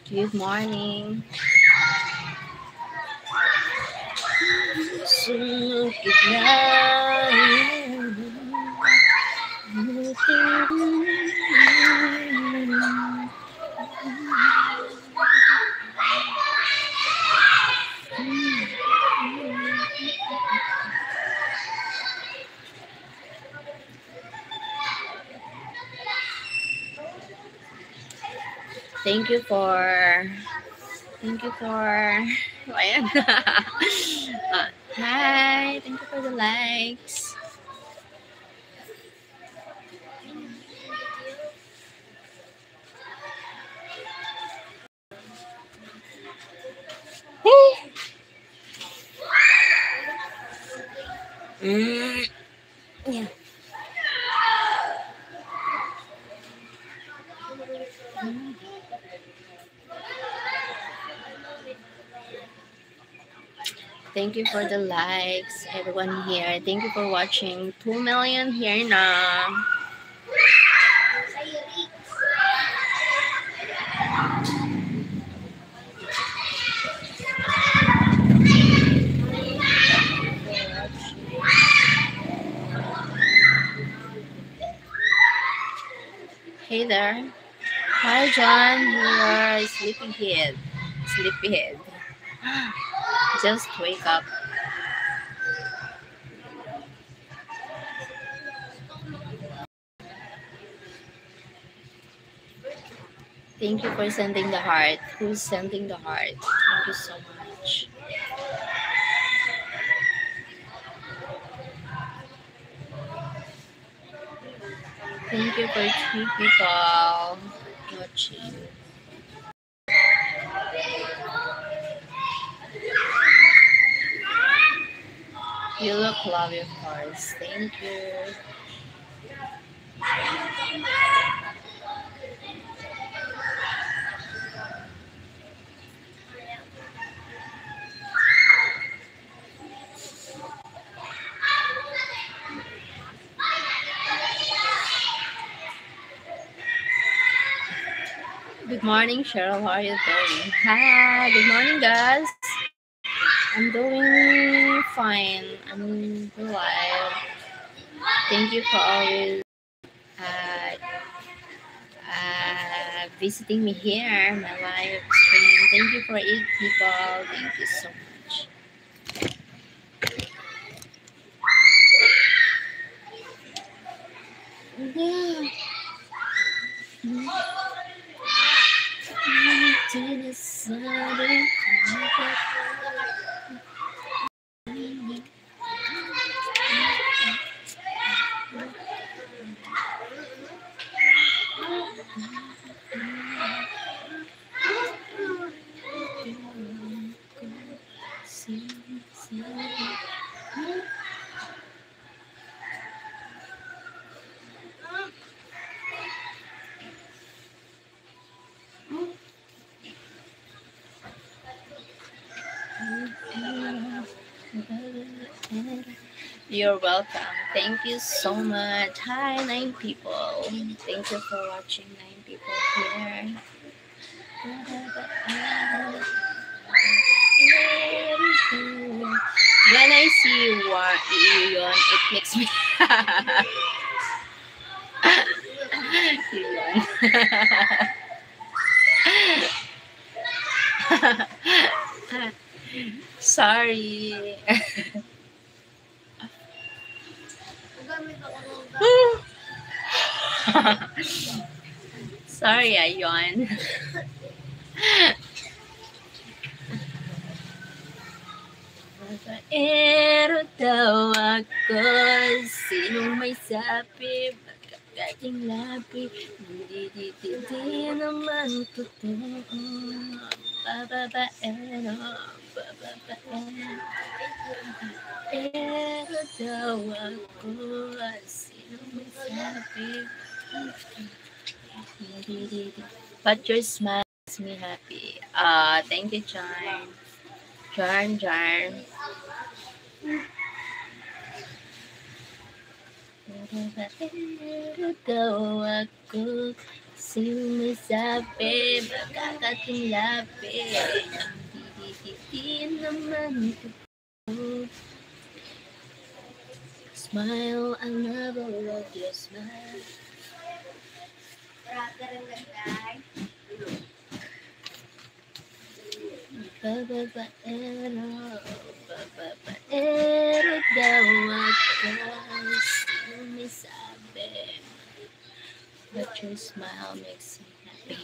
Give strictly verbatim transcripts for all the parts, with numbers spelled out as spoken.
Good morning. Sunog kita. Thank you for, thank you for, ayan. Ah, hi, thank you for the likes. Mm. Yeah. Thank you for the likes, everyone here. Thank you for watching. Two million here na. Hey there. Hi, John. You're sleepyhead. Sleepyhead. Just wake up. Thank you for sending the heart. Who's sending the heart? Thank you so much. Thank you for three people watching. You look lovely, of course. Thank you. Good morning, Cheryl. How are you doing? Hi, good morning, guys. I'm doing fine. I'm alive. Thank you for always, uh, uh, visiting me here, my live stream. Thank you for eight people. Thank you so much. You're welcome. Thank you so much. Hi, nine people. Thank you for watching, nine people here. When I see you, wa-, you yawn, it makes me yun. Sorry. Sorry, ah, yawn. Babaero daw ako, sinong may sabi, magkakating labi, hindi, di, di, di naman totoo. Babaero, babaero, babaero daw ako, sinong may sabi, hindi, di, di. But your smile makes me happy. Ah, thank you, John. John, John. Pero daw ako, Sino may sabi, makakating labi. Hindi naman ito. Smile, I never wrote your smile. Bababaero, bababaero daw ako. Sino may sabi? But your smile makes me happy.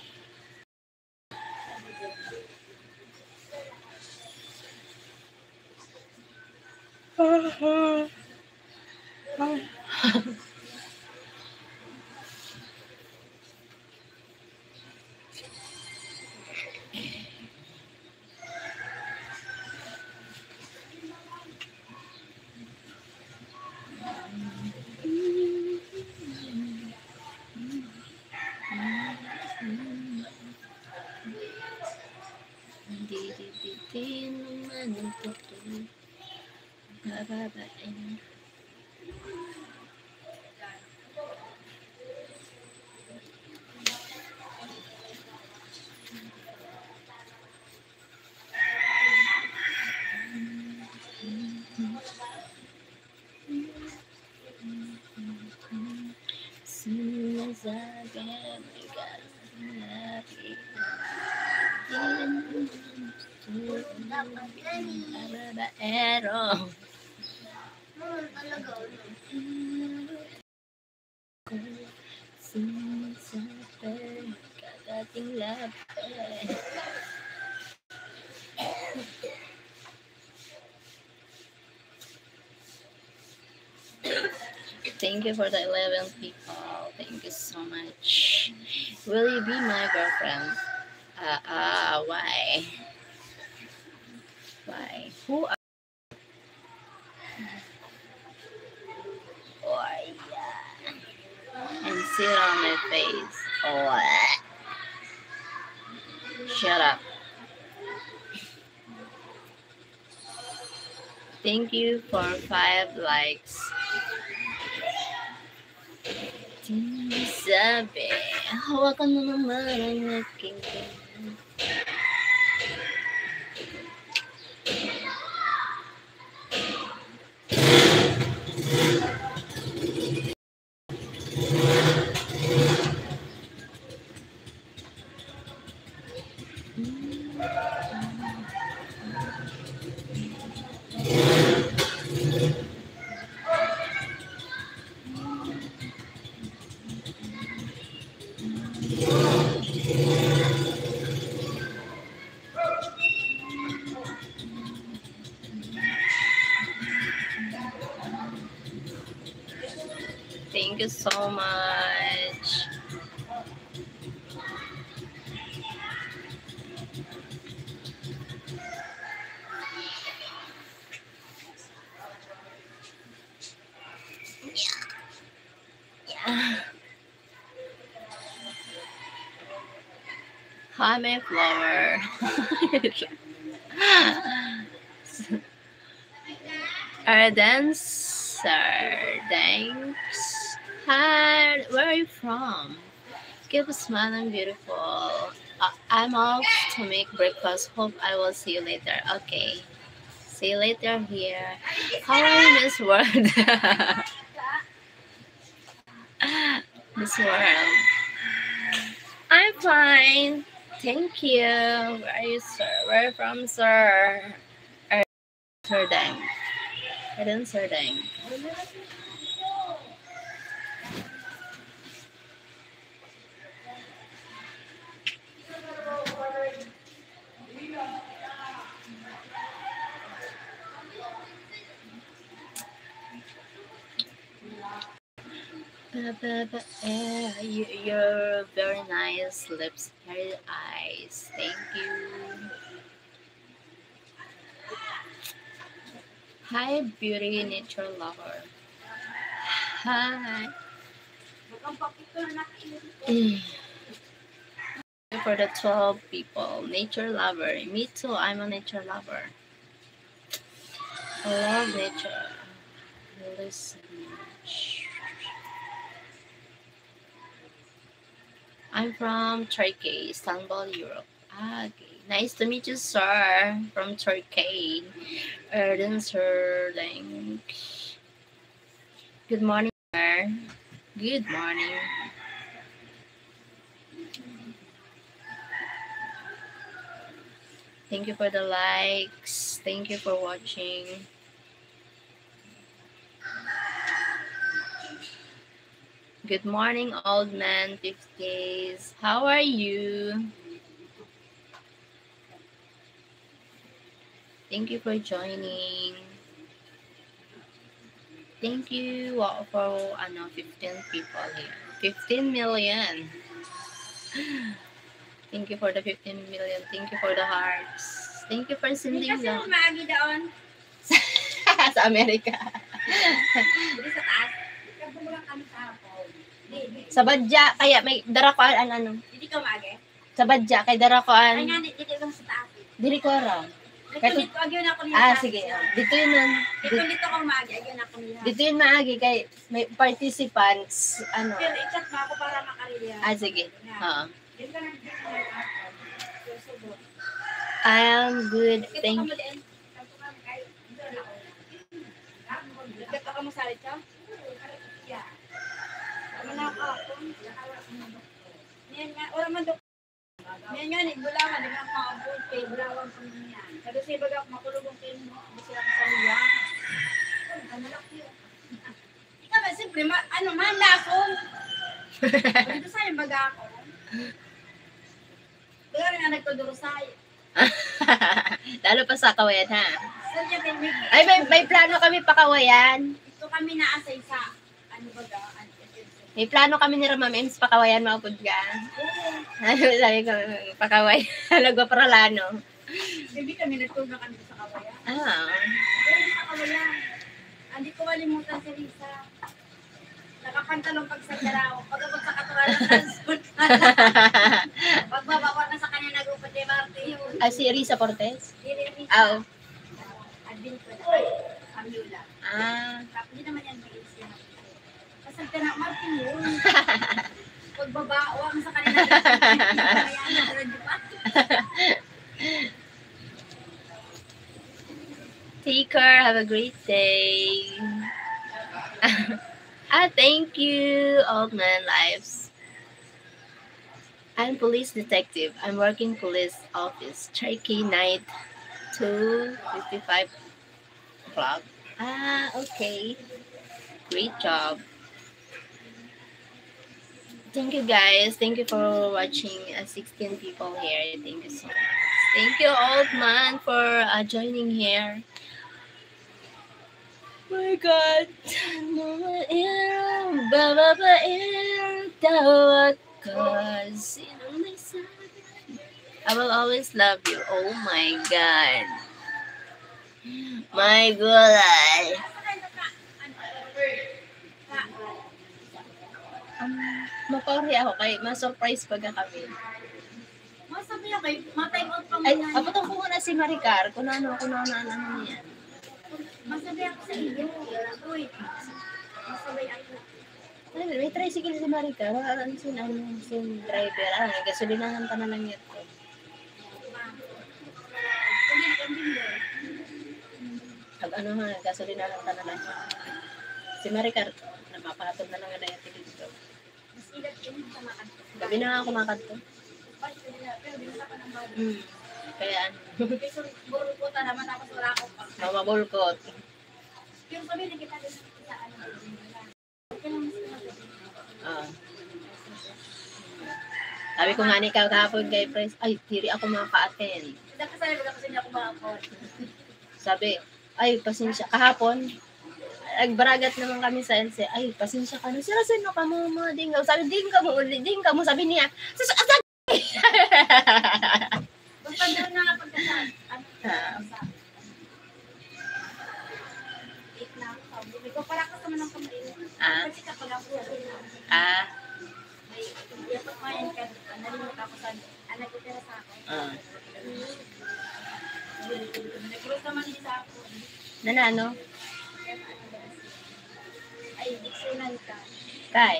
Hindi, hindi, hindi naman ito. Bababae. Sinasabi, babaero. Sinasabi, kakating labi. Thank you for the eleven people. Thank you so much. Will you be my girlfriend? Uh, uh, why? Why? Who are Oh, yeah. And sit on my face. Oh. Shut up. Thank you for five likes. Sabi, hawakan mo naman ang aking ganyan. Thank you so much. Yeah. Hi, my flower. Our dancer, thanks. Hi, where are you from? Keep smiling, beautiful. Uh, I'm off to make breakfast. Hope I will see you later. Okay. See you later here. How are you, Miss World? Miss World. I'm fine. Thank you. Where are you, sir? Where are you from, sir? Sir Deng. Pardon, Sir Deng. Ba, ba, ba, eh, you, you're very nice lips, hair, eyes. Thank you. Hi, beauty nature lover. Hi. Mm. For the twelve people, nature lover. Me too, I'm a nature lover. I love nature. Listen. I'm from Turkey, Istanbul, Europe. Ah, okay. Nice to meet you, sir. From Turkey. Erden Serling. Good morning, sir. Good morning. Thank you for the likes. Thank you for watching. Good morning, old man fifties. How are you? Thank you for joining. Thank you wa- for ano fifteen people here. Fifteen million. Thank you for the fifteen million. Thank you for the hearts. Thank you for sending Hindi kasi love. Maagi doon. Sa Amerika. Hindi sa taas. Ikaw lang kami sa hapon. Hindi, hindi. Sa Badya, kaya may dara ko an ano. Hindi ka Maagi? Sa Badya, kay dara ko Ay an. nga, hindi, hindi lang sa taas. Diri ko aram. Dito, dito, agyo na ako niya. Ah, sige. Oh. Dito yun nun. Dito, dito ako Maagi, agyo na ako niya. Dito yun maagi kay may participants, ano. Pero i-chat mo ako para makarili. Ah, sige. Oo. Dito na dito na ako. Susubo. I am good, Kita thank ka mo din. Dito ka mo sa rito? Ano na ako? Yan nga, wala man do. Yan nga, ni Bulawan, di ba, mga ballpen, Bulawan pa man yan. Sabi siya, baga, makulog ang pen mo, hindi sila kasalihan. Ano lang yun? Ikaw ba, siyempre, ma, ano man, lason. Dito sa'yo, baga ako. Baga rin nga nagtuduro sa'yo. Lalo pa sa Kawayan, ha? Saan niya pinag- Ay, may, may plano kami pa Kawayan. Ito kami naasay sa, ano ba ga, ano, May plano kami ni Ma'am Ems pa Kawayan, maupod ka. Oo, Ano sabi ko, pa Kawayan, nagpaparalano. hindi kami nagtulog na kami sa Kawayan. Ah, Pero sa Kawayan, hindi ko malimutan si Risa. Nakapantalon pag sa Garaw. Pag-abot sa Katural ng Transport. Pagbaba ko na sa kanya nag-upod ni Marty. ah, si Risa Cortez? Hindi rin Risa. Aw. Adventure. Ay, Amiola. Ah, Hindi naman yan mag-iisip. Kasagka na, Martin yun. Pagbaba, o ang sa kanila. Ayan, diretso pa. Take care. Have a great day. Ah, thank you, Old Man Lives. I'm police detective. I'm working police office. Turkey night, two fifty-five o'clock. Ah, okay. Great job. Thank you, guys. Thank you for watching. Uh, sixteen people here. Thank you so much. Thank you, Old Man, for uh, joining here. My God. Bababaer, tawag ko. Sinong nagsabi? I will always love you. Oh my God. My gulay. Um, mapauri ako kay ma-surprise pa ga kami. Masabi ako, eh, matay out pa Ay, muna. abutan ko muna si Maricar kung ano, kung ano, ano, ano niya. Masabi ako sa iyo. Uy, masabay ako. Ano, may tricycle si Maricar. Wala lang sin, ano, sin driver. Ah, gasolinahan pa na lang yun. Hindi, hindi mo. Pag ano ha, gasolinahan pa na lang yun. Si Maricar, napapahatod na lang na yung dito. Mas ilat yun sa mga Gabi na nga kumakadto. Pero binasa ko ng bago. Hmm. Kaya ano, Kasi burol ko ta naman ako sa wala ko pa. mamabulkot. Pero sabi na kita din sa ano. Ah. Sabi ko nga ni kahapon kay Pres, ay, diri ako maka-attend. Kasi sabi ko kasi hindi ako makakot. Sabi, ay, pasensya. Kahapon, nagbaragat naman kami sa L C. Ay, pasensya ka na. Sira, sino ka mo, mga dinggaw? Sabi, dinggaw mo uli, dinggaw mo. Sabi niya, sus, asa? Basta doon na pagkasa. Ano, Ah. sa, eight na ako. Sabi ko, para ka sa manang kamain. Ah. Kasi kapag ako sa Ah, May, yapak ko yan, kan, nalimot ako sa, ang nagtitira sa akin. ah. Nag-cross naman din sa ako. Nanano? Ay, diksunan ka. Kay?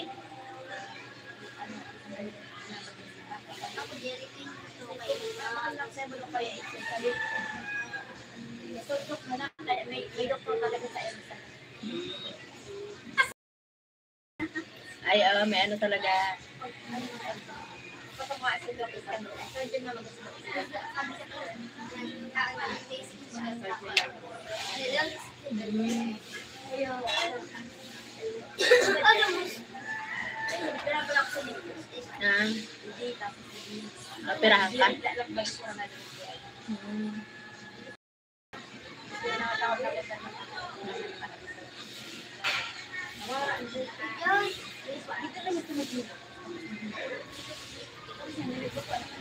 Ano, Ay, oo, may ano talaga. Ah. Operahan ka? Hmm.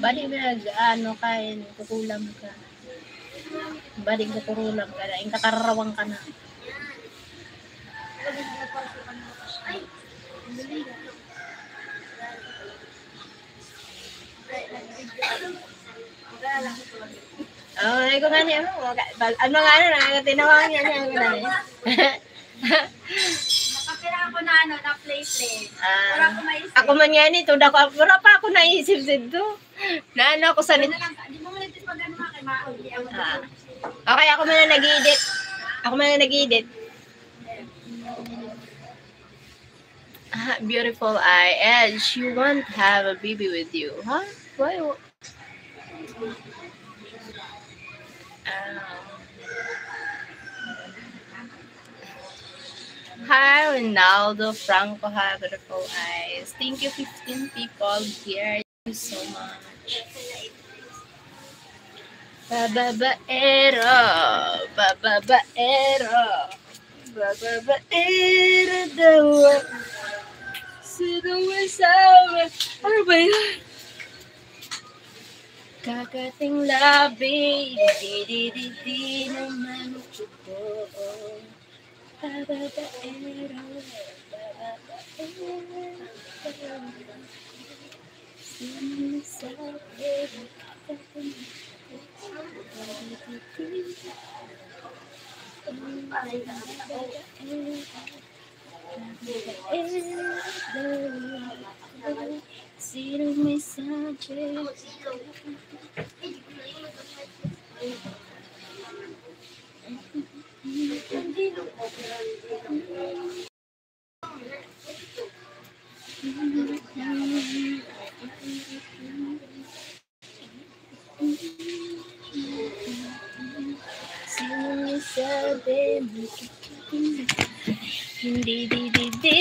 Bali, nag, ano, kain, kukulam ka. Bali, kukulam ka na, yung kakarawang ka na. Oh, ay ko nga niya, ano, mga, ano nga, ano, tinawag niya, niya, ano nga niya. Nakapira ako na, ano, na play-play. Ah. Wala ko maisip. Ako man nga nito, dako, wala pa ako naisip dito. Na ano ako sa nit- Ano lang, di mo muna dito pag ano nga, kay Mao, di ako Ah. Okay, ako muna nag-edit. Ako muna nag-edit. Ah, beautiful eye. Edge, you won't have a baby with you, huh? Why? Um, hi, Ronaldo Franco. Hi, beautiful eyes. Thank you, fifteen people here. Thank you so much. Bababaero, bababaero, bababaero daw. Sino may sabi? Ano ba yun? Kakating labi, di, di, di, di naman totoo. Bababaero, bababaero. Sino may sabi? Sino may sabi? Sinasabi mo, hindi, di, di, di.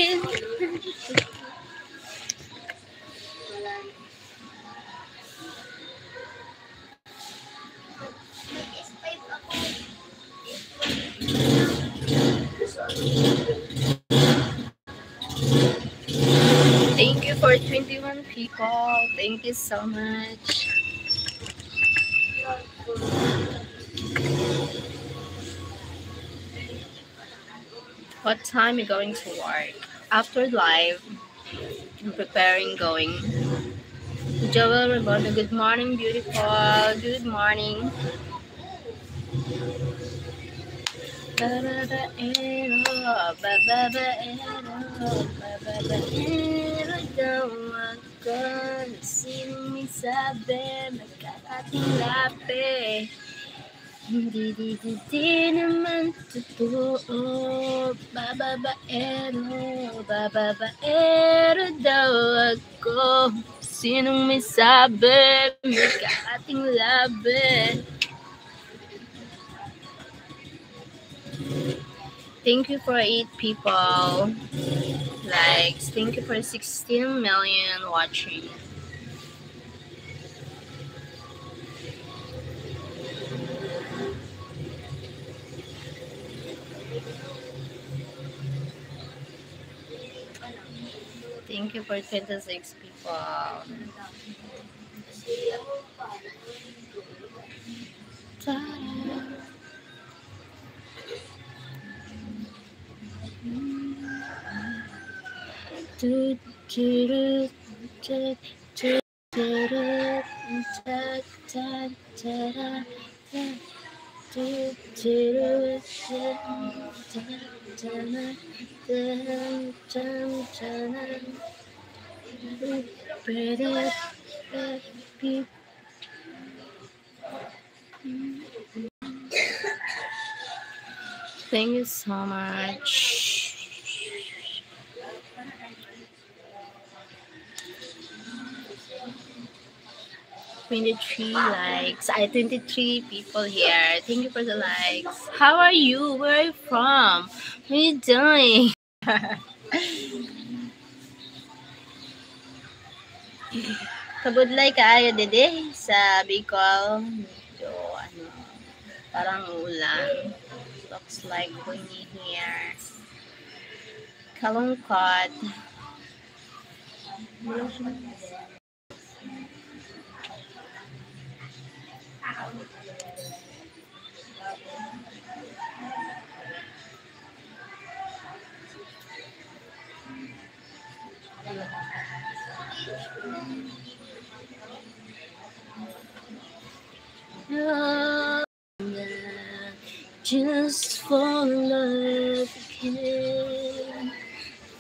Thank you for twenty-one people. Thank you so much. What time you going to work? After live, I'm preparing going. Joel Rebondo, good morning, beautiful. Good morning. Bababaero, bababaero, bababaero daw ako. Sino may sabi, magkakating labi? Hindi, di, di, di naman totoo. Bababaero, bababaero daw ako. Sinong may sabi, magkakating labi? Thank you for eight people. Likes. Thank you for sixteen million watching. Thank you for twenty-six people. Ta-da. Tu, tu, ru, tu, tu, tu, ru, ta, ta, ta, ra, ta, tu, tu, ru, ta, ta, ta, ra, ta, ta, ta, ra. Thank you so much. Twenty-three likes. I twenty-three people here. Thank you for the likes. How are you? Where are you from? What are you doing? Kabudlay kaayo dede sa Bicol. Medyo, ano, parang ulan. Looks like rainy here. Kalungkot. Just for love again.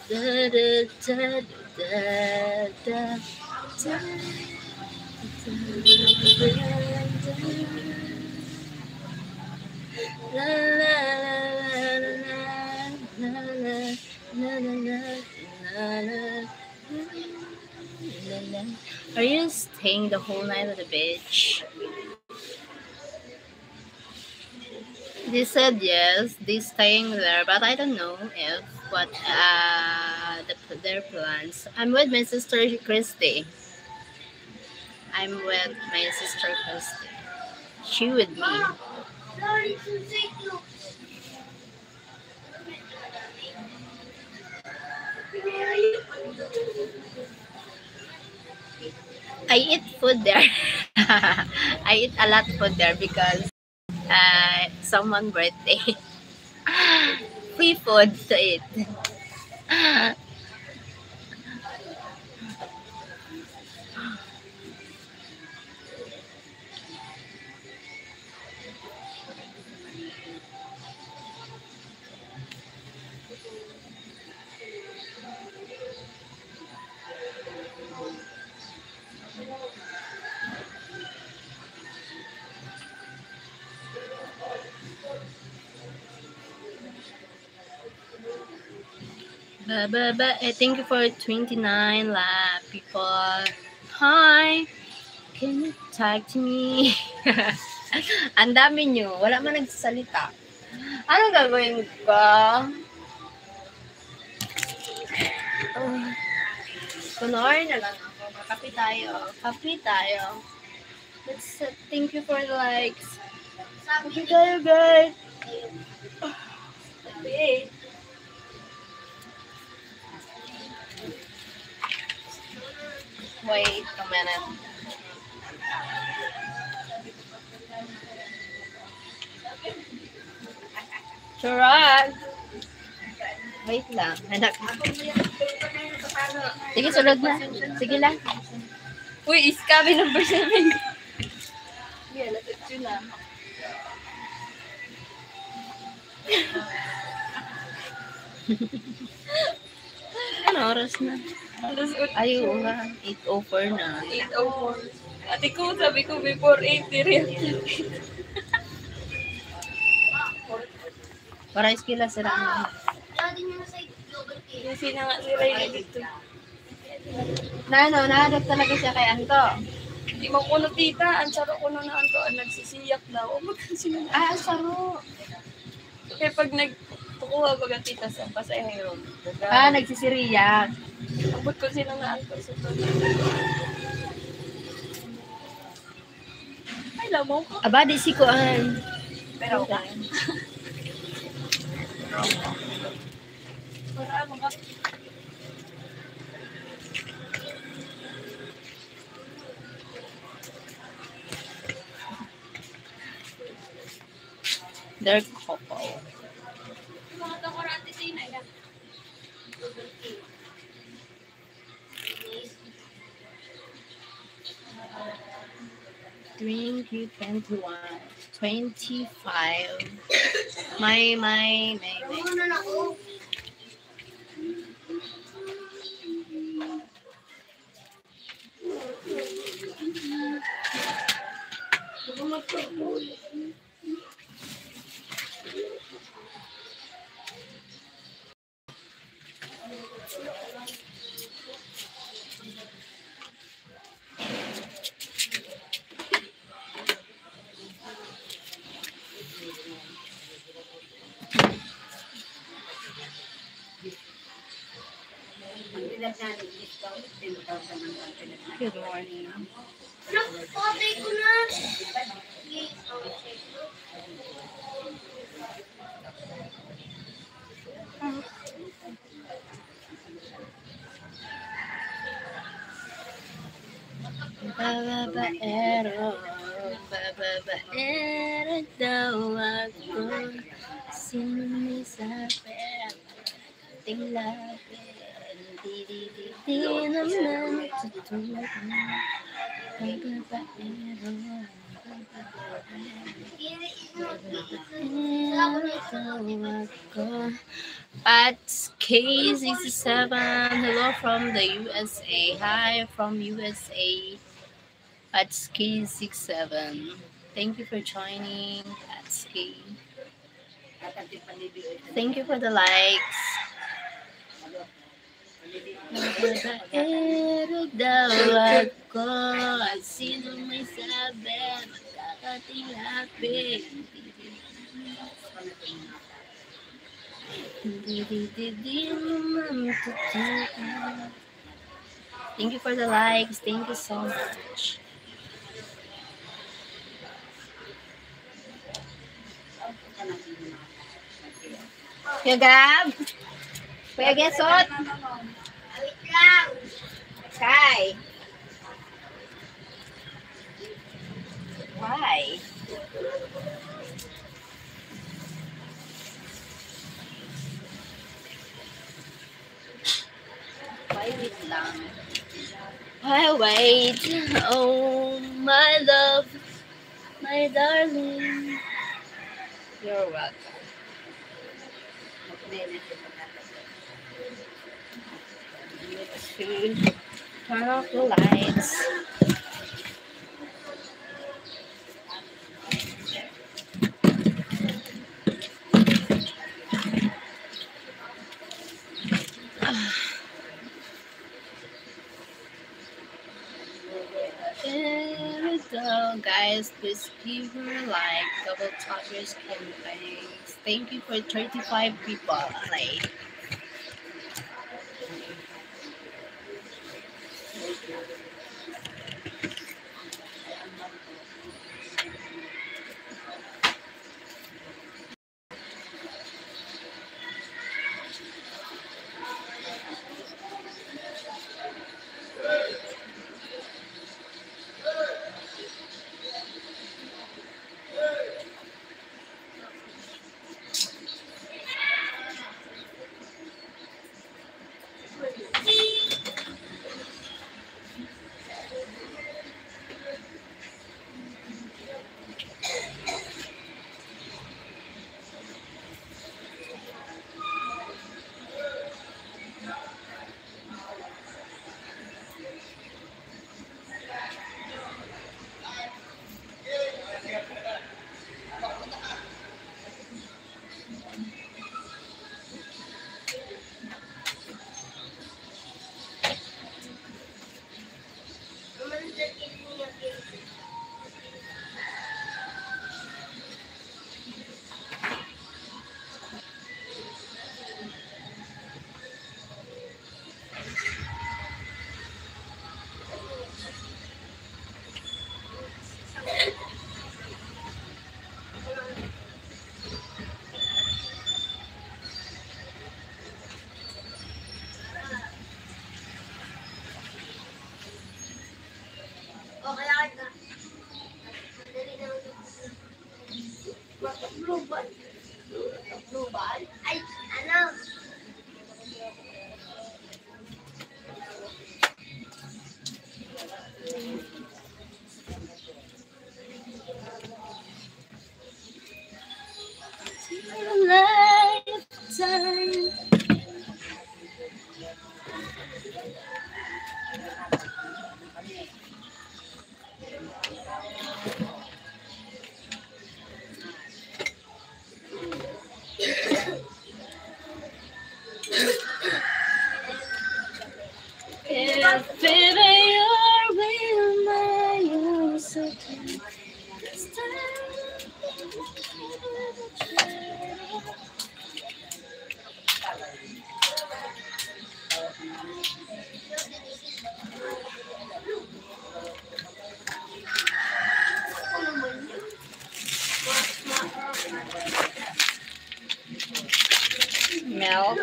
Da, da, da, da, da, da, da, da, da. La, la, la, la, la, la, la, la, la, la, la, la, la, la. Are you staying the whole night at the beach? They said yes, they staying there, but I don't know if what, uh, the, their plans. I'm with my sister Christy. I'm with my sister Christy. She with me. I eat food there. I eat a lot food there because, uh, someone birthday. Free food to eat. Ba, ba, ba. Eh, thank you for twenty-nine la people. Hi. Can you talk to me? Ang dami nyo. Wala man nagsasalita. Anong gagawin ko? Ah, kunwari na lang ako. Kape tayo. Kape tayo. Let's, uh, thank you for the likes. Kape tayo, guys. Kape. Wait a minute. Charot! Wait lang. Hanap. Sige, sulod na. Sige lang. Uy, iska, may number seven. Yan, nasa yun na. Ano oras na? Alas otso. Ay, oo nga. Eight oh four na. Eight oh four. Ate ko, sabi ko before eight, diri. Para eskwela sila. Yung sina nga si Ray dito. Na ano, nahanap talaga siya kay Anto. Di mo kuno, tita, ang saro kuno na Anto, ang nagsisiyak daw. O, ba't ang sino na? Ah, ang saro. Kaya pag nagtukuha, baga, tita, sa pasahero. Ah, nagsisiriyak. Ambot ko sino na Anto sa to. Ay, lamaw ko. Aba, di si kuan. Pero okay. Para ano ka? They're couple. Twenty, twenty-one, twenty-five. May, may, may, may. Good morning. Bababaero, bababaero daw ako. Sino may sabi? Ating labi. Di, di, di, di naman totoo. Bababaero. Pats K sixty-seven, hello from the U S A. Hi from U S A. Pats K sixty-seven. Thank you for joining, Pats K. Thank you for the likes. Babaero daw ako. Sino may sabi? Magkakatilapit. Di, di, di, di naman totoo. Thank you for the likes. Thank you so much. Kuya Gab? Kuya Gesot? Kay? Why? Wait lang. Why wait? Oh, my love, my darling. You're welcome. Let's see. Turn off the lights. There we go, guys. Please give her a like. Double tap your screen, please. Thank you for thirty-five people. Like. L.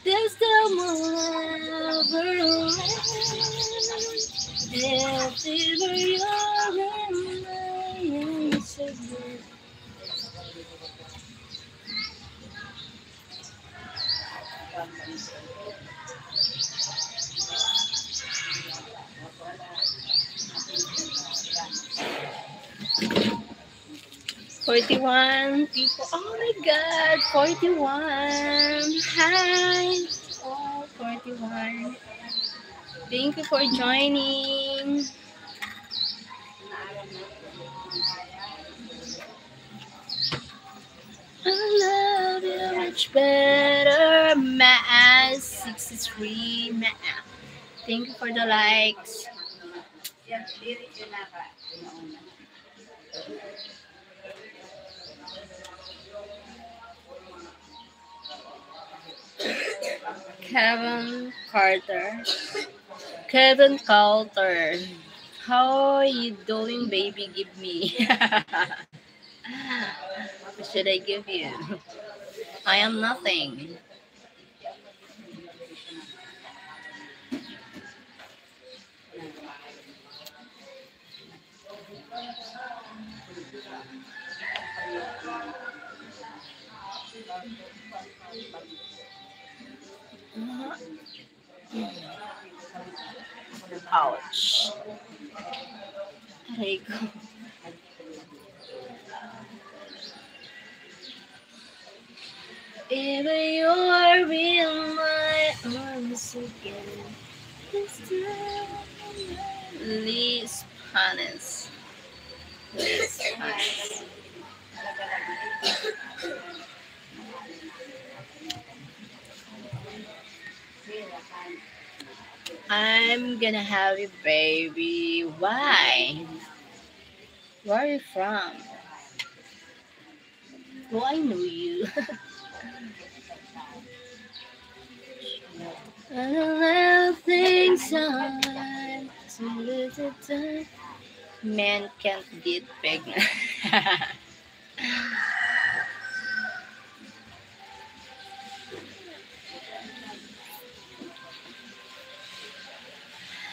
There's the one everywhere you're in my eyes again. Forty-one people. Oh my God, forty-one. Hi. Oh, forty-one. Thank you for joining. I love you much better, Maas sixty-three, Maas. Thank you for the likes. Kevin Carter. Kevin Carter. How are you doing, baby? Give me. What should I give you? I am nothing. Ouch. Aray ko. If you are in my arms again, this time Liz Panes. Liz Panes. I'm gonna have a baby. Why? Where are you from? Oh, I know you. I don't know things I do. Men can't get pregnant.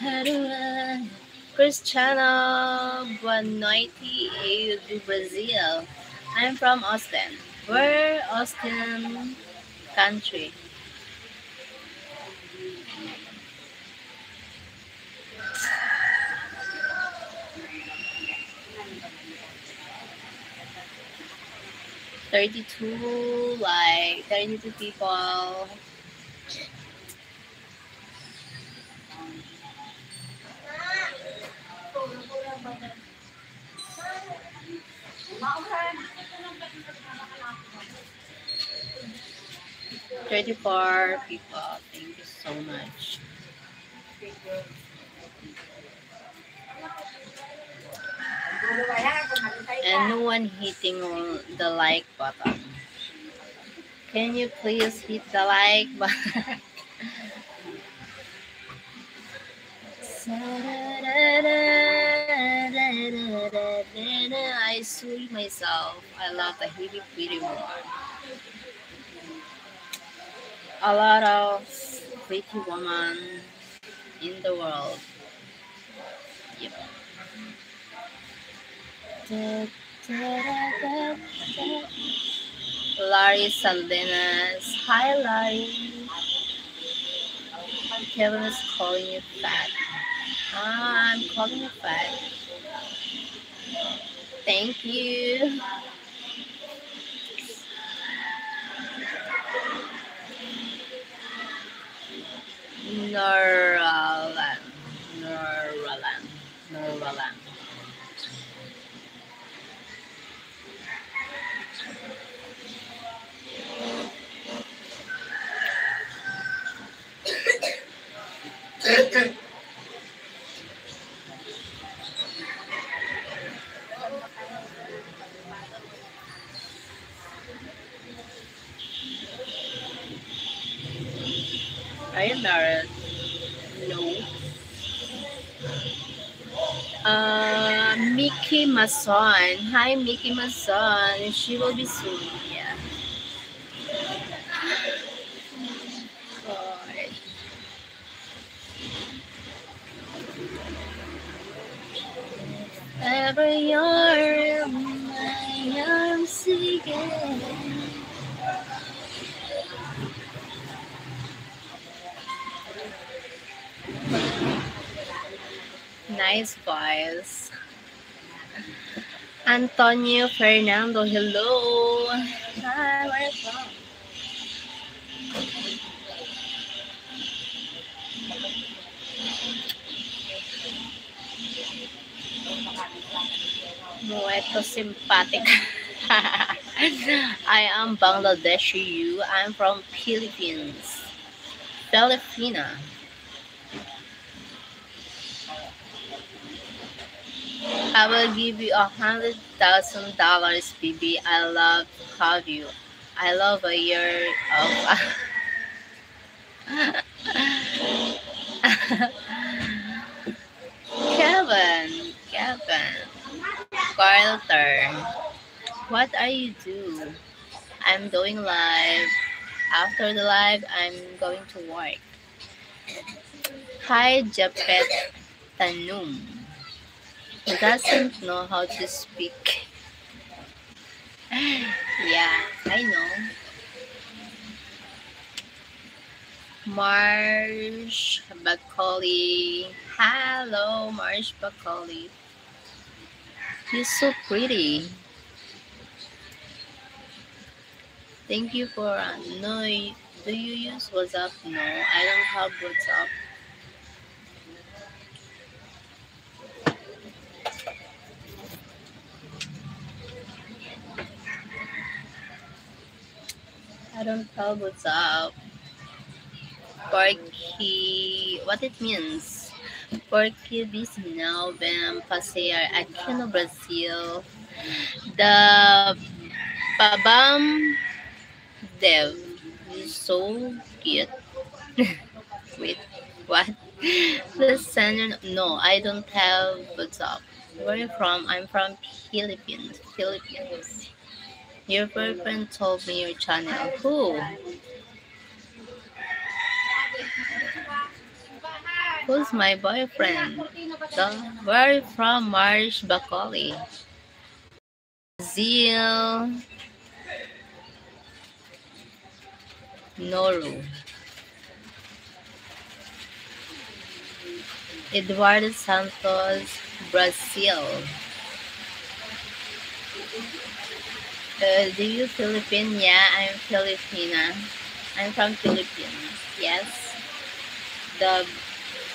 Hello, Cristiano, boa noite, eu do Brazil. I'm from Austin. Where Austin country? Thirty-two, like, thirty-two people. Thirty-four people. Thank you so much. And no one hitting the like button. Can you please hit the like button? I saw myself. I love the heavy pretty woman. A lot of pretty woman in the world. Yep. Larry Salinas. Hi, Larry. Kevin is calling you fat. I'm calling you back. Thank you. Noralan. Noralan. Noralan. Are you married? No. Uh, Mickey Mason. Hi, Mickey Mason. She will be soon. Yeah. God. Ever you're my oxygen. Nice voice. Antonio Fernando, hello. Hi, where from? Muerto simpática. I am Bangladeshi. You? I'm from Philippines. Filipina. I will give you a hundred thousand dollars, baby. I love have you. I love a year of Kevin, Kevin, Carter, what are you do? I'm doing live. After the live, I'm going to work. Hi, Japet Tanum. He doesn't know how to speak. Yeah, I know. Marsh Bacoli. Hello, Marsh Bacoli. You're so pretty. Thank you for, uh, no, y-, do you use WhatsApp? No, I don't have WhatsApp. I don't have WhatsApp. Porque, what it means? Porque busy now, vem passear aqui no Brasil. The Pabam Dev is so cute. Wait, what? The sender, no, I don't have WhatsApp. Where you from? I'm from Philippines. Philippines. Your boyfriend told me your channel. Who? Who's my boyfriend? The, where you from, Marish Bacoli? Brazil. Noru. Eduardo Santos, Brazil. Uh, do you Philippine? Yeah, I'm Filipina. I'm from Philippines. Yes. The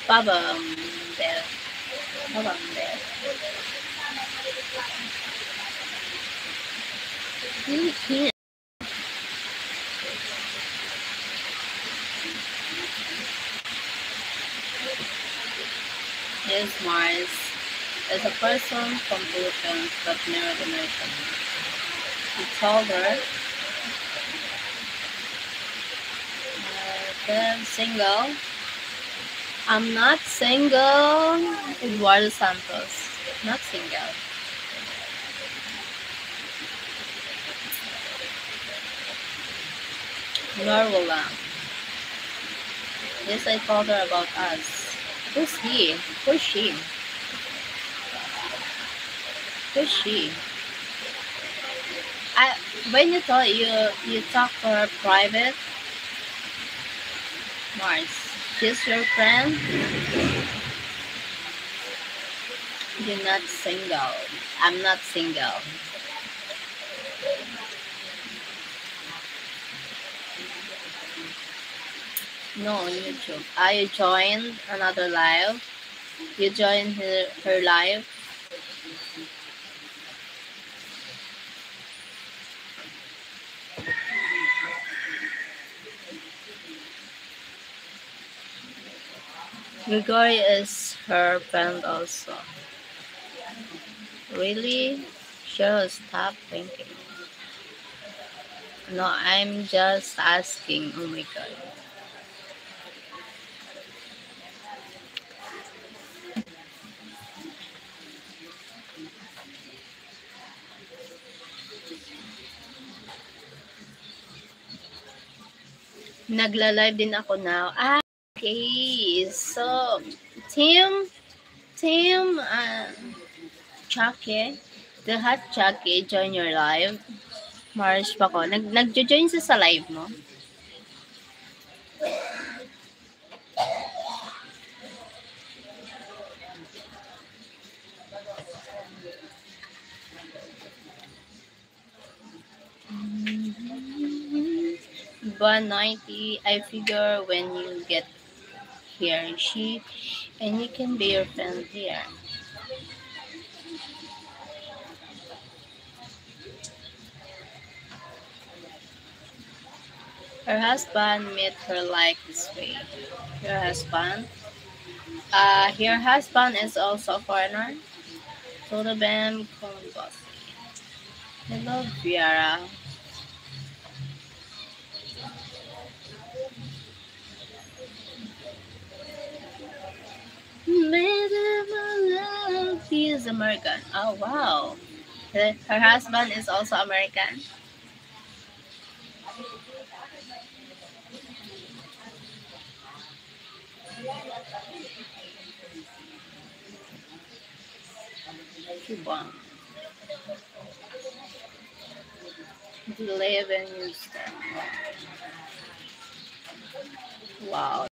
Pabam Bell. Pabam Bell. Philippine. Yes, Mars. As a person from Philippines but married American, he told her, uh, that I'm single. I'm not single. Eduardo Santos. Not single. Norwolan. Yes, I told her about us. Who's he? Who's she? Who's she? I, when you talk, you, you talk to her private. Mars, she's your friend? You're not single. I'm not single. No, on YouTube. I joined another live. You join her, her live. Gregory is her friend also. Really? Cheryl, stop thinking. No, I'm just asking. Oh my God. Nagla-live din ako now. Ah, okay. So, team, team, ah, Chucky, the hot Chucky, join your live. Mars pa ko. Nag, nagjo-join sa, sa live mo? One ninety, I figure when you get here, she and you can be your friend here. Her husband met her like this way. Your husband? Uh, your husband is also a foreigner? Todo bem, como você? Hello, Viera. Made in my love. He is American. Oh, wow. Her, her husband is also American. Cuban. They live in Houston. Wow.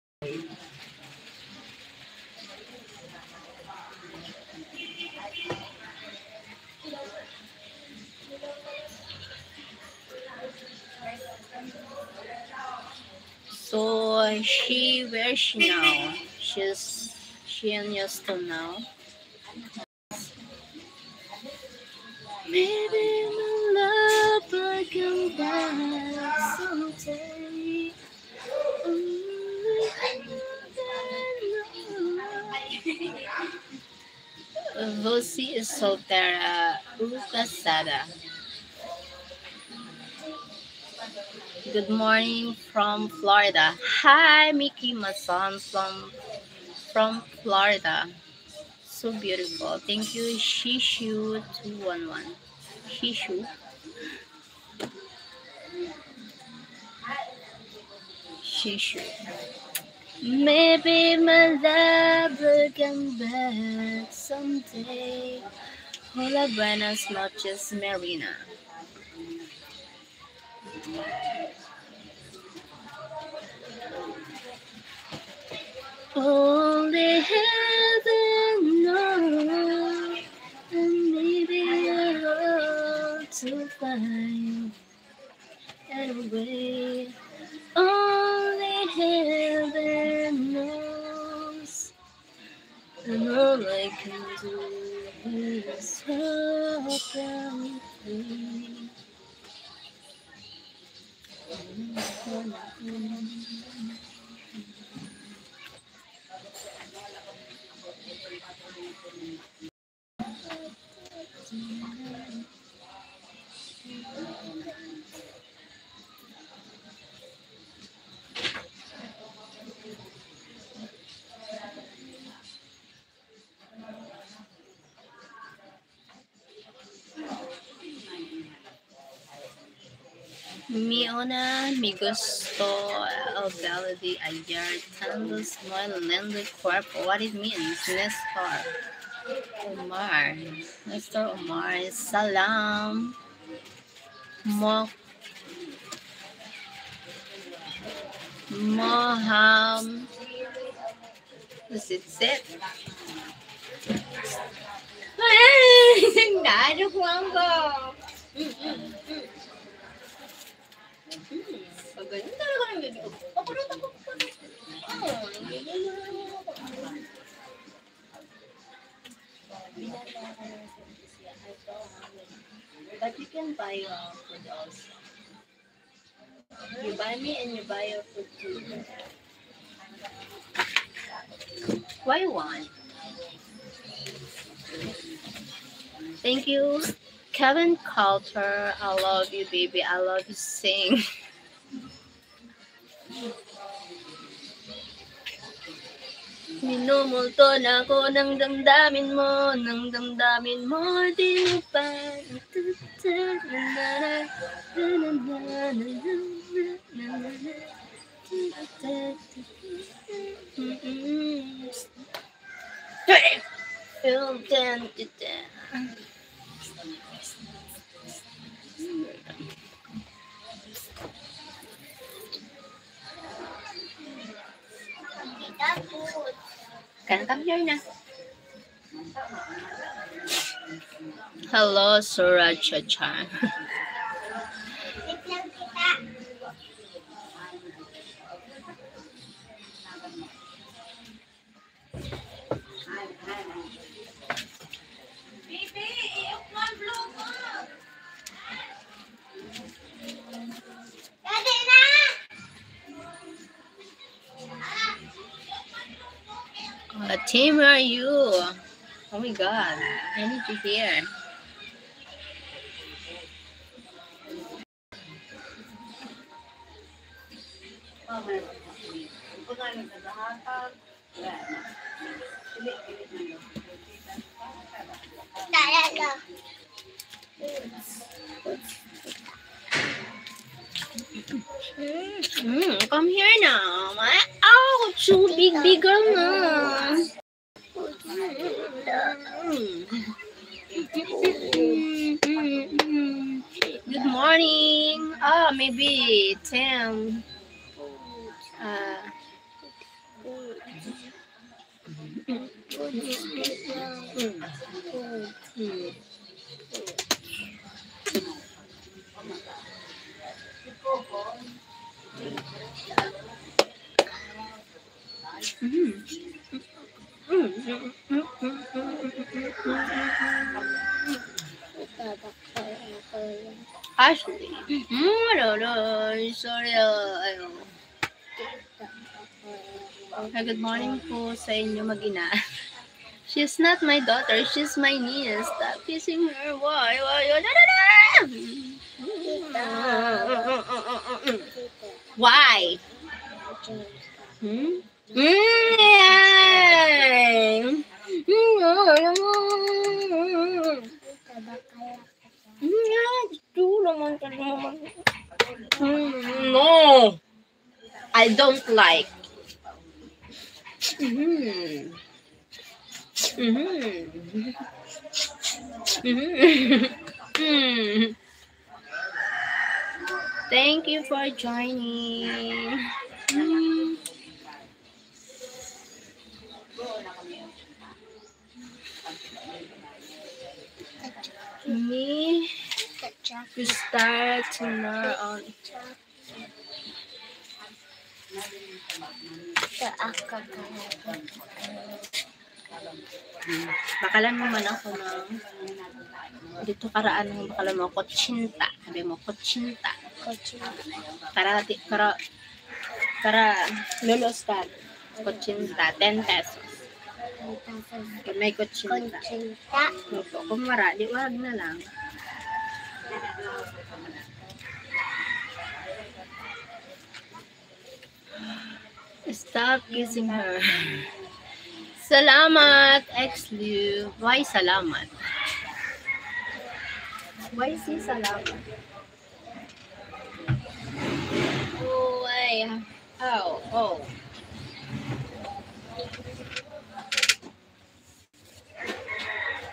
So, she, where is she now? She's, she in Houston now. Maybe my love will come back someday. Only heaven knows. Lucy is soltera u casada. Good morning from Florida. Hi, Mickey Mason from, from Florida. So beautiful. Thank you, Shishu two one one. Shishu. Shishu. Maybe my love will come back someday. Hola, buenas noches, Marina. Only heaven knows, and maybe I hope to find a way. Only heaven knows, and all I can do is hope and pray. Mi una, mi gusto, el baladi ayer, tantos muy lindo cuerpo. What it means, Nestor? Omar, Nestor Omar, salam. Mo, Moham, Is it set? Nalo ko ang go. Mm, mm, mm. Mm, pagaling talaga ng baby ko. Papaluto ko pa. Oh, binata ko ng siya. But you can buy your food also. You buy me and you buy your food too. Why one? Thank you. Kevin Coulter, I love you, baby. I love you, sing. Minumulto na ako ng damdamin mo, ng damdamin mo, di mo pa. Come, come here na. Hello, Suracha Chan. What team are you? Oh my God, I need to hear. Mm, mm, come here now. My, oh, too big, big girl na. Good morning. Ah, maybe ten. Ah. Ashley. Mm, wala, wala. Sorry, ah, ayaw. Hi, good morning po sa inyo, mag-ina. She's not my daughter, she's my niece. Stop kissing her. Why? Why? Why? Why? Hmm? Mm, yeah. Mm, yeah. Mm, yeah. Gusto naman, gusto naman. Mm, no. I don't like. Mm-hmm. Mm-hmm. Mm-hmm. Mm. Thank you for joining. Mm. Me to start tomorrow. Sa akagaya. Hmm. Bakalan mo man ako ng, dito karaan ng bakalan mo, kotsinta. Sabi mo, kotsinta. Kotsinta. Para, para, para lulos ka. Kotsinta, ten pesos. Ten pesos. Kung may kotsinta. Kotsinta. Opo, kung wala, di wag na lang. Stop kissing her. Salamat, ex Liu. Why salamat? Why si salamat? Oh, why? How? Oh.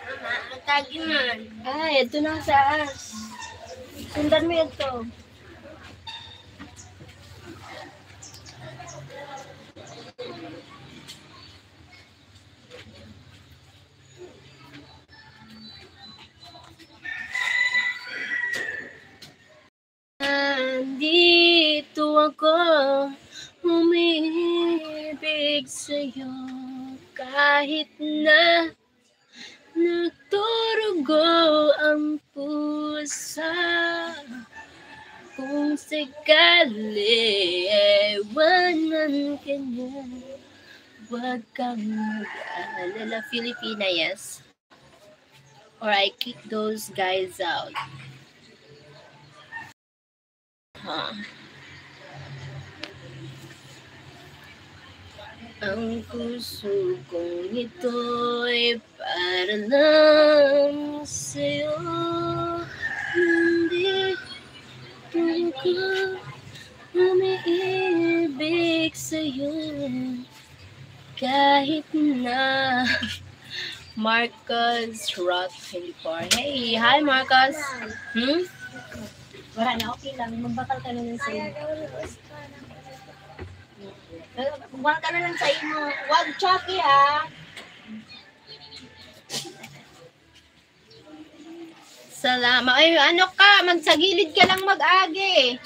Mama, ang tagi man. Ay, ito na sa taas. Sundan mo ito. Sa'yo kahit na nagturugo ang pusa. Kung sakali ewanan ka niya, huwag kang mag-alala. Filipina, yes. Or I kick those guys out. Ha? Ang puso kong ito'y para lang sa'yo. Hindi talaga umiibig sa'yo. Kahit na Marcos Rock twenty-four. Hey, hi Marcos. Hmm? Wala na, okay lang. Magbakal ka na lang sa imo. Magbakal ka na lang sa imo. Wag Chucky, ha? Salamat. Ay, ano ka? Magsagilid ka lang mag-agi.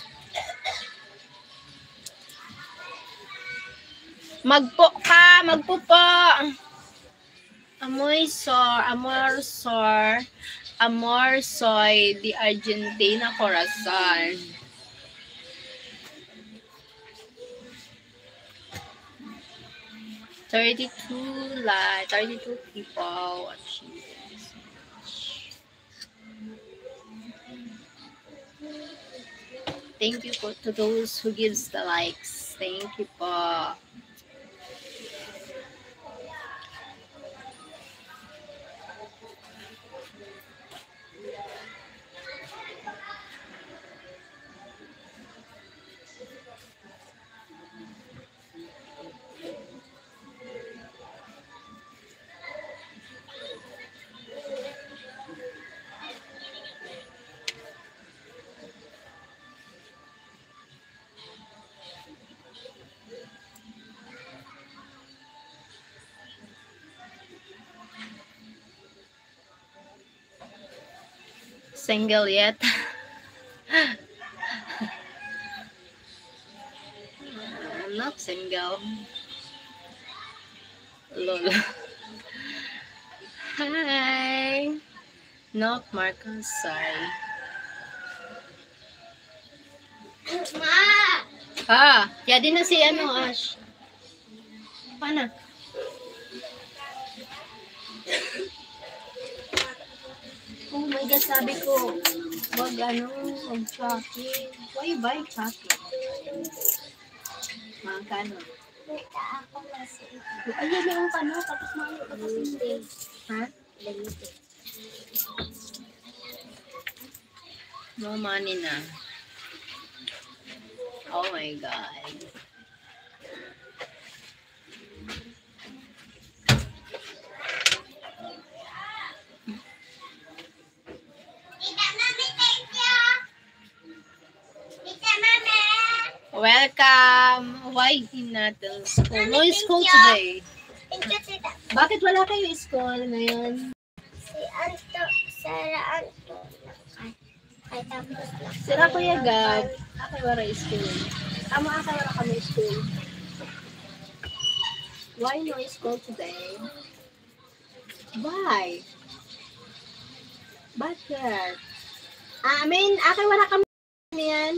Magpo ka, magpupo. Amoy sor, amor sor, amor soy de Argentina, corazon. Thirty-two like, thirty-two people watching. Thank you po to those who gives the likes. Thank you po. Single yet? I'm not single. Lol. Hi. Not Marcos, sorry. Ma! Ah, yadi na si ano, Ash. Pana? Oh my God, sabi ko, wag ano, wag chocolate. Why you buy chocolate? Mga kano? Ayan yung kano, tapos mga tapos hindi. Ha? No money na. Oh my God. Welcome. Why he not in school? No school today. Bakit wala kayo school ngayon? Si Anto, Sir Anto. Ay, ay, tapos na. Sira Kuya Gab, akay wala school. Tama, akay wala kami school. Why no school today? Why? Bakit? Ah, I mean, akay wala kami yan.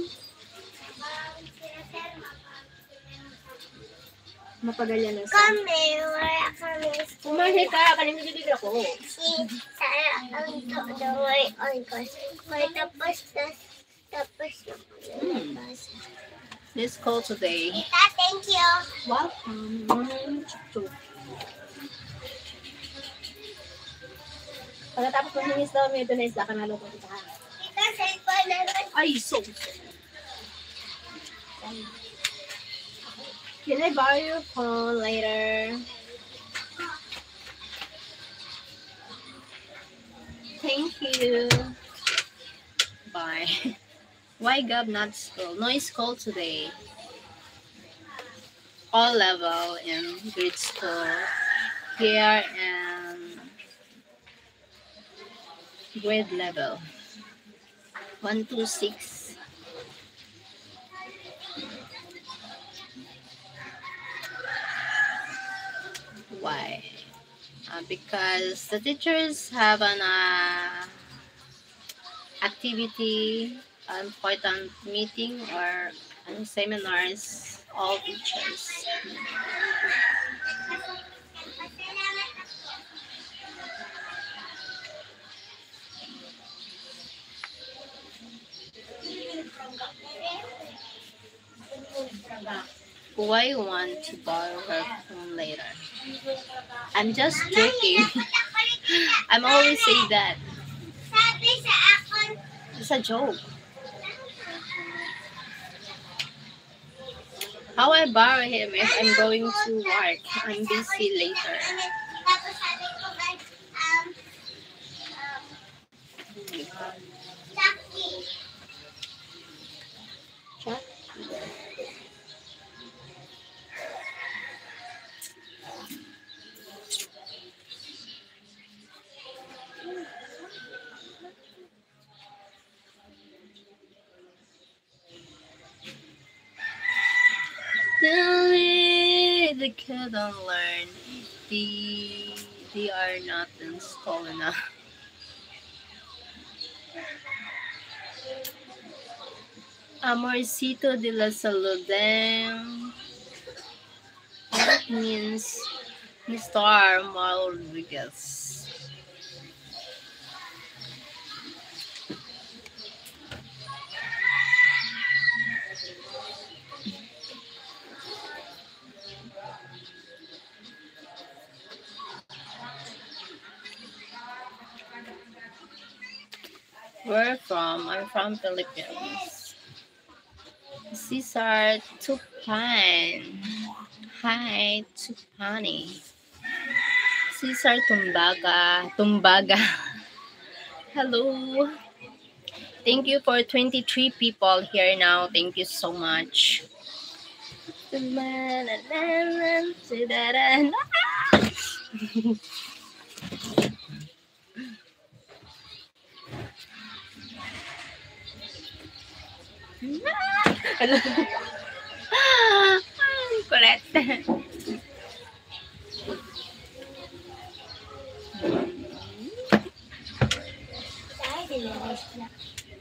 Mapagalyang na sa Kami, wala kami school. Umahi ka, kanina bibigla ko. Si Sir Anto, the way on ko. Kaya tapos na, tapos na kami Hmm. nagbasa. This call today. Tita, thank you. Welcome. Morning, Chuchu. Pagkatapos ng hingis daw, may donate sa kanalo ko kita. Tita, cellphone na rin. Ay, so. Can I borrow your phone later? Thank you. Bye. Why Gab not school? No school today. All level in grade school. Here and grade level. One, two, six. Why? Uh, because the teachers have an uh, activity, important meeting, or seminars, all teachers. Why you want to borrow her phone later? I'm just joking. I'm always say that. It's a joke. How I borrow him if I'm going to work? I'm busy later. They, they couldn't learn. They, they are not in school enough. Amorcito de la Saluden. That means Mister Armando Rodriguez. Where from? I'm from Philippines. Cesar Tupan. Hi, Tupani. Cesar Tumbaga. Tumbaga. Hello. Thank you for twenty-three people here now. Thank you so much. Kulit.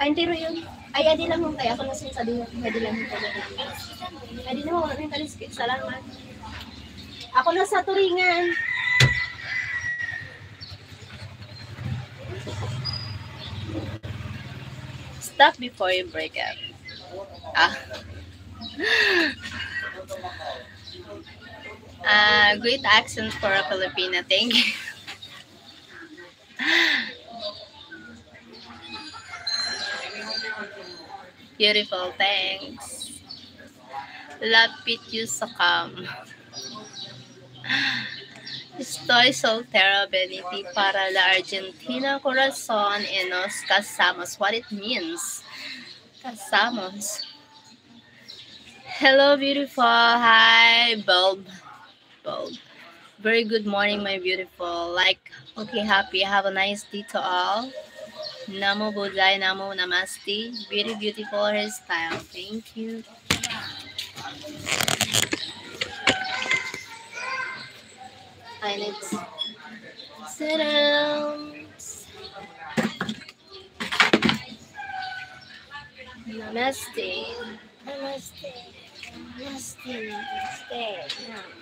Ay, entero yun. Ay, adi lang hong kaya ako na sinasabi mo. Adi lang hong kaya. Adi na mo, maraming kaliskit. Salamat. Ako na sa Turingan. Stop before you break up. Ah. Ah, great accent for a Filipina. Thank you. Beautiful, thanks. Lapit you sa cam. Estoy soltera, Beniti, para la Argentina, corazón, y nos casamos. What it means? Casamos. Hello, beautiful. Hi, Bulb. Bulb. Very good morning, my beautiful. Like, okay, happy. Have a nice day to all. Namo buhay, namo namaste. Very beautiful hairstyle. Thank you. I need sit down. Namaste. Namaste. Namaste. Namaste. Namaste.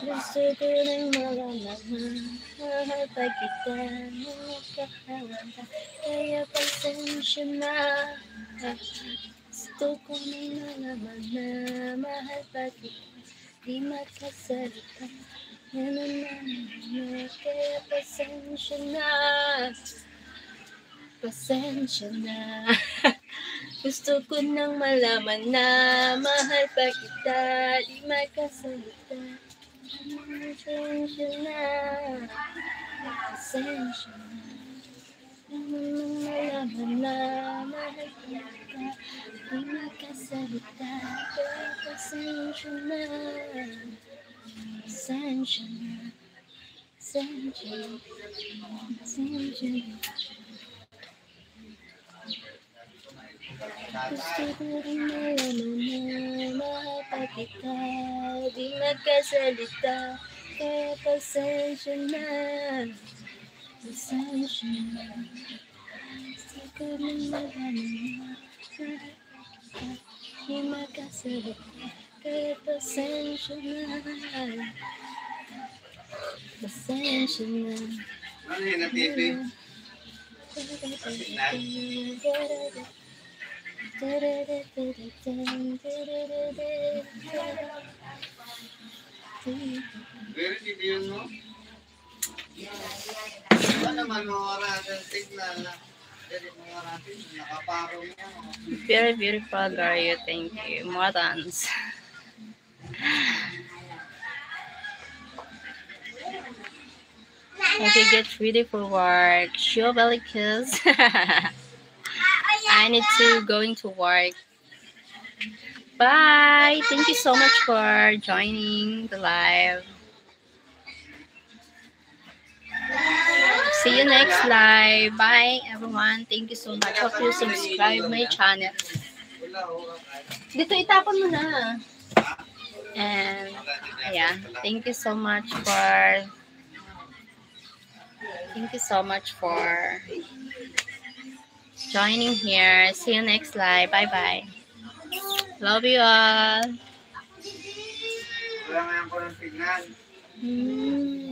Gusto ko nang malaman na mahal pa kita, na nagkakaroon ka, kaya pasensya na. Gusto ko nang malaman na mahal pa kita, di makasalita. Yan ang naman na, kaya pasensya na. Pasensya na. Gusto ko nang malaman na mahal pa kita, di makasalita. Pasensya na. Pasensya na. Nalaman na mahal kita. Di makasalita. Kaya pasensya na. Pasensya na. Pasensya na. Pasensya na. Gusto ko rin malaman na mahal pa kita. Di magkasalita, kaya pasensya na. Pasensya na. Gusto ko rin malaman na mahal pa kita. Di magkasalita, kaya pasensya na. Pasensya na. Ano yun, ang T V? Signal? Very T V yun, no? Ano naman, mawara ang signal na. Pwede mawara din. Nakaparong yan, oh. Very beautiful, Gario. Thank you. More thanks. Okay, get ready for work. Show belly kiss. I need to going to work. Bye. Thank you so much for joining the live. See you next live. Bye, everyone. Thank you so much. Hope you subscribe my channel. Dito, itapon mo na. And, ayan. Thank you so much for, thank you so much for joining here. See you next live. Bye-bye. Love you all. Wala nga yung kurang signal. Mm.